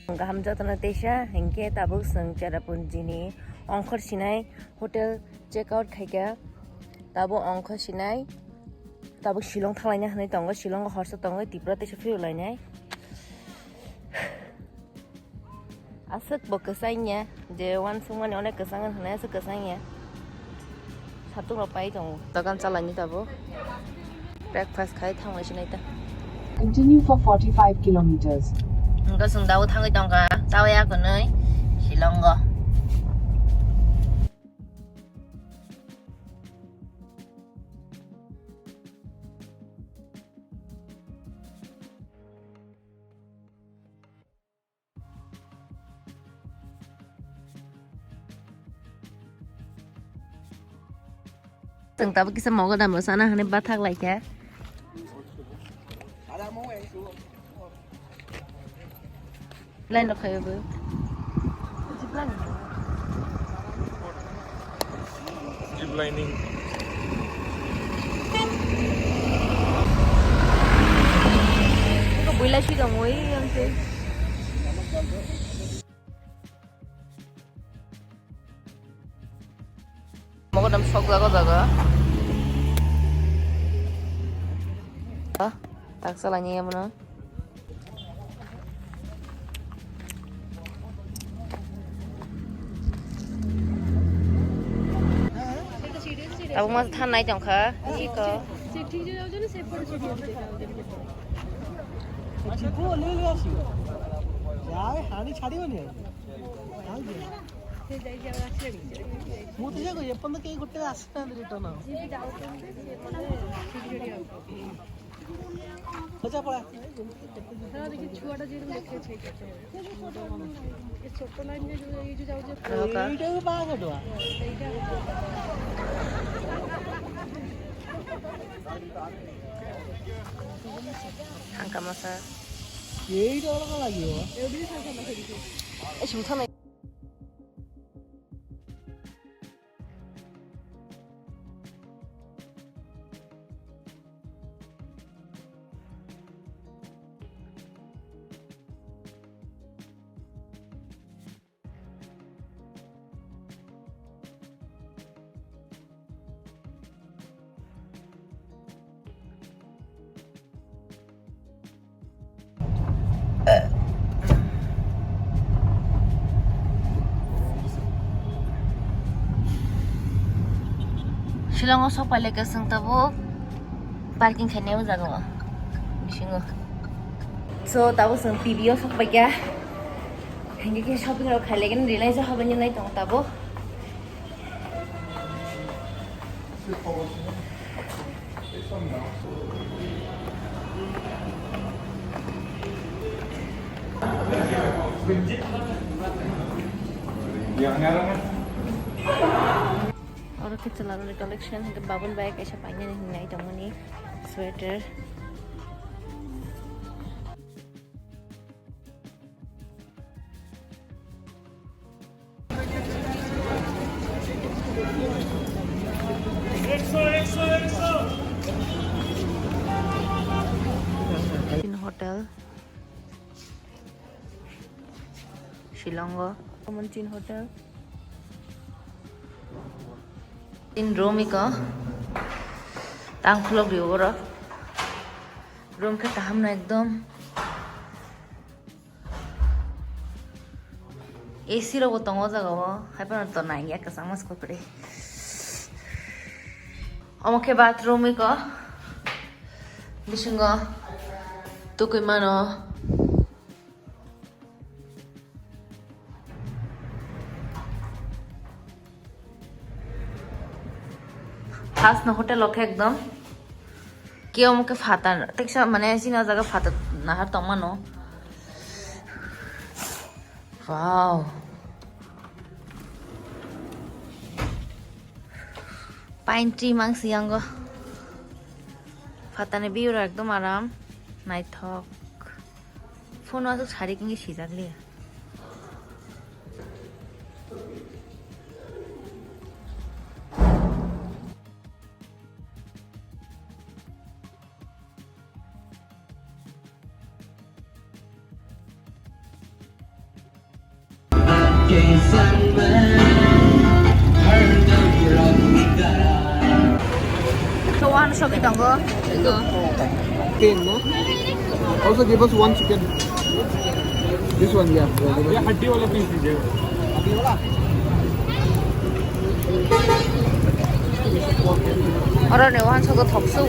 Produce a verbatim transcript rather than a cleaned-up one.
Kaham jotono teisa, hinkhe tabuk chwng Cherrapunjini Ongkhor Sinai hotel check out khaikha. Tabuk Ongkhor Sinai, tabuk Shillong thanglaina hinwi tongo, Shillongo horsa tongo, Tripura teisa phirolainai. Aswk bo kwchangya, je uansukmani onek kwchang wng hinwi aswk kwchangya. Satung rok pai tongo. Dokan chalani tabuk. Breakfast khai thangwi sinai ta. Continue for forty-five kilometers. Hwnkhe chwng tabuk thangwi tongkha, chawi akonwi Shillongo. Chwng tabuk kisa mogodam rw sana hinwi bathak laikha. Line rok khayo bo. Zip lining. Iko buila si dong oi yang se. Mogodam sok jaga jaga. Ah, tak salani ya mana. Tabuk mas than nai tongkha, iko. ମୁଁ ତ ସେ ଏପର୍ଯ୍ୟନ୍ତ କେହି ଗୋଟେ ଆସିନାହାନ୍ତି ରିଟର୍ନ। ଆଚ୍ଛା, ପଳା। ଛୁଆଟା ଯେହେତୁ ଲେଖେଇଛି, ଏ ଛୋଟ ଲାଇନରେ ଯୋଉ, ଏଇ ଯୋଉ ଯାଉଛି, ଏଇଟାକୁ ବାହାଘର ଟୁଆ। ସେଇଟା ହଉଛି। Thangka masa. ଏଇଟା ଅଲଗା ଲାଗିବ। ଏଇଠି ବି ସାଙ୍ଗେ ସାଙ୍ଗେ ଲେଖେଇଛି। ଏ ସୁଥା ନାଇଁ। Shillong o sok pailai ka chwng tabuk parking khainai o jaga o bisingo. So tabuk chwng P B o sok paikha. Hinkhe khe shopping rok khailai gani Reliance o habani nai tongo tabuk. Oro khe chwla rokni collection hinkhe babul bai kaisa painani hinwi nai tongmani sweater. Chin Hotel, Shillong o, Chin Hotel. Chin room iko, tang khulok rio borok. Room khe kaham no ekdom. A C rok bo tongo o jaga o, hai phano to nang ya kwchangma se kwrwi. Omo khe bathroom iko, bisingo tukui mano. First no hotel o khe ekdom khe omo khe phatar, teksa mane chini o jaga phatar nahar tongmano. Wow. Pine tree mangsi yango. Phatani view rok ekdom aram, naithok. Phone o aswk sarik wngwi sijak liya. Towan sobi tongo. Ten, no? Also give us one chicken. This one, yeah. ये हड्डी वाला पीस दीजिए। Oro ni wansukgo thoksu.